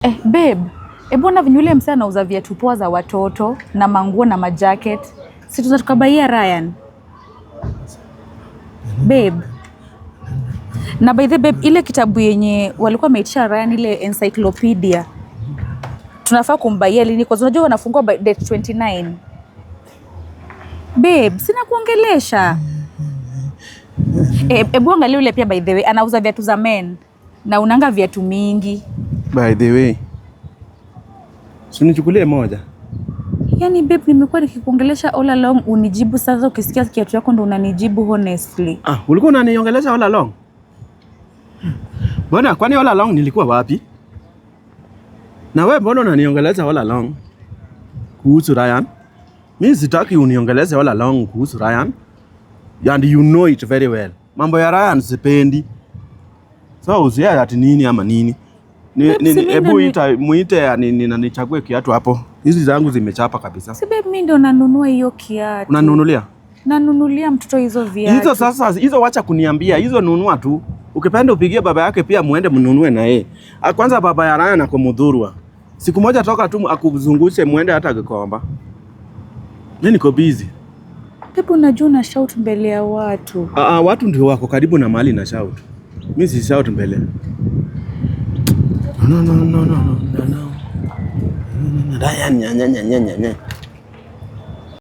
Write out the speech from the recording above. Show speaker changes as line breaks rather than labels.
Eh, babe, hebu ona venye ule msee anauza viatu poa za watoto na manguo na majacket. Si tuza tukabuyia Ryan. Babe. Na by the babe, ile kitabu yenye walikuwa wameitisha Ryan, ile encyclopedia, tunafaa kumbuyia lini? Kwa unajua wanafungua by date 29. Babe, sina kuongelesha. Eh, ebu angalia ule pia, by the way, anauza viatu za men na unanga viatu mingi.
By the way, si unichukulie moja.
Yaani babe, nimekuwa nikikuongelesha all along unijibu. Sasa ukisikia kiatu yako ndo unanijibu, honestly.
Ah, ulikuwa unaniongelesha all along? Mbona, kwani all along nilikuwa wapi? Na wewe mbona unaniongelesha all along kuhusu Ryan? Mimi sitaki uniongeleze all along kuhusu Ryan. And you know it very well. Mambo ya Ryan sipendi. So usia ati nini ama nini? Ni,
Babe,
ni,
si mimi
ebu
ndo
ita muite ni, na nichague kiatu hapo. Hizi zangu zimechapa kabisa.
Si babe, mimi ndo nanunua hiyo kiatu.
Unanunulia?
Nanunulia mtoto hizo viatu.
Hizo sasa, hizo wacha kuniambia, hizo nunua tu. Ukipenda upigie baba yake pia muende mnunue na yeye. Ah, kwanza baba ya Ryan akomudhurwa. Siku moja toka tu akuzungushe muende hata Gikomba. Mimi niko busy.
Babe, unajua una shout mbele ya watu.
Ah, ah, watu ndio wako karibu na mahali na shout. Mimi si shout mbele. No, no, no, no, no, no, no. Ryan nya nya nya nya nya.